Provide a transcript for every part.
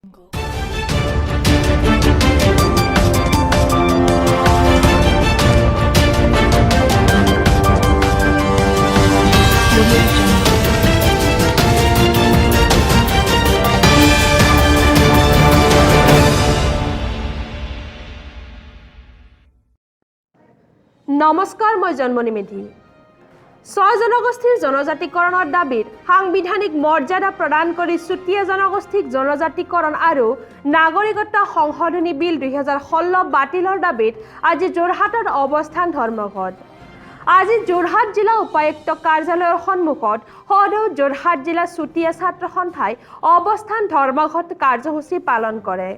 Jungle. Audio Jungle. নমস্কাৰ, মই জন্মনী মেধি। ছয় জনগোষ্ঠীৰ জনজাতিকৰণৰ দাবীত সাংবিধানিক মৰ্যাদা প্ৰদান কৰি চুতীয়া জনগোষ্ঠীক জনজাতিকৰণ আৰু নাগৰিকত্ব সংশোধনী বিল 2016 বাতিলৰ দাবীত আজি যোৰহাটত অৱস্থান ধৰ্মঘট। আজি যোৰহাট জিলা উপায়ুক্ত কাৰ্যালয়ৰ সন্মুখত সদৌ যোৰহাট জিলা চুতীয়া ছাত্ৰ সন্থাই অৱস্থান ধৰ্মঘট কাৰ্যসূচী পালন কৰে।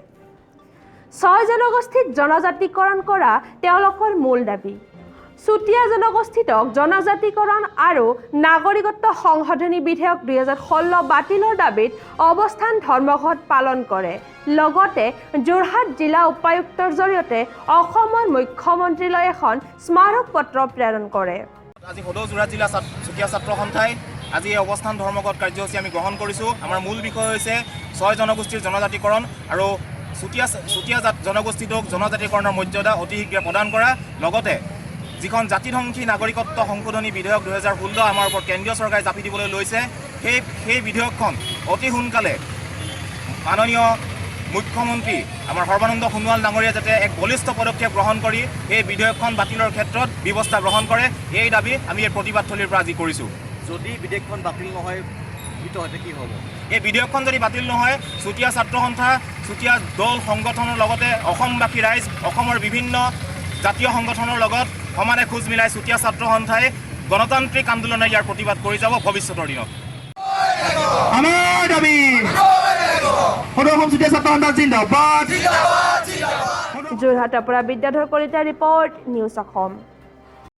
ছয় জনগোষ্ঠীক জনজাতিকৰণ কৰা তেওঁলোকৰ মূল দাবী। চুতীয়া জনগোষ্ঠীটোক জনজাতিকৰণ আৰু নাগৰিকত্ব সংশোধনী বিধেয়ক 2016 বাতিলৰ দাবীত অৱস্থান ধৰ্মঘট পালন কৰে। লগতে যোৰহাট জিলা উপায়ুক্তৰ জৰিয়তে অসমৰ মুখ্যমন্ত্ৰীলৈ এখন স্মাৰক পত্ৰ প্ৰেৰণ কৰে। আজি সদৌ যোৰহাট জিলা চুতীয়া ছাত্ৰ সন্থাই আজি এই অৱস্থান ধৰ্মঘট কাৰ্যসূচী আমি গ্ৰহণ কৰিছোঁ। আমাৰ মূল বিষয় হৈছে ছয় জনগোষ্ঠীৰ জনজাতিকৰণ আৰু চুতীয়া চুতীয়া জনগোষ্ঠীটোক জনজাতিকৰণৰ মৰ্যাদা অতি শীঘ্ৰে প্ৰদান কৰা, লগতে যিখন জাতিধ্বংসী নাগৰিকত্ব সংশোধনী বিধেয়ক 2016 আমাৰ ওপৰত কেন্দ্ৰীয় চৰকাৰে জাপি দিবলৈ লৈছে, সেই বিধেয়কখন অতি সোনকালে মাননীয় মুখ্যমন্ত্ৰী আমাৰ সৰ্বানন্দ সোণোৱাল ডাঙৰীয়া যাতে এক বলিষ্ঠ পদক্ষেপ গ্ৰহণ কৰি সেই বিধেয়কখন বাতিলৰ ক্ষেত্ৰত ব্যৱস্থা গ্ৰহণ কৰে, এই দাবী আমি এই প্ৰতিবাদথলীৰ পৰা আজি কৰিছোঁ। যদি বিধেয়কখন বাতিল নহয়, গৃহীত কি হ'ব? এই বিধেয়কখন যদি বাতিল নহয়, চুতীয়া ছাত্ৰ সন্থা, চুতীয়া দল সংগঠনৰ লগতে অসমবাসী ৰাইজ, অসমৰ বিভিন্ন জাতীয় সংগঠনৰ লগত সমানে খোজ মিলাই চুতীয়া ছাত্ৰ সন্থাই গণতান্ত্ৰিক আন্দোলনে ইয়াৰ প্ৰতিবাদ কৰি যাব ভৱিষ্যতৰ দিনত। আমাৰ দাবী, সদৌ অসম চুতীয়া ছাত্ৰ সন্থা জিন্দাবাদ। যোৰহাটৰ পৰা বিদ্যাধৰ কলিতাৰ ৰিপৰ্ট, নিউজ অসম।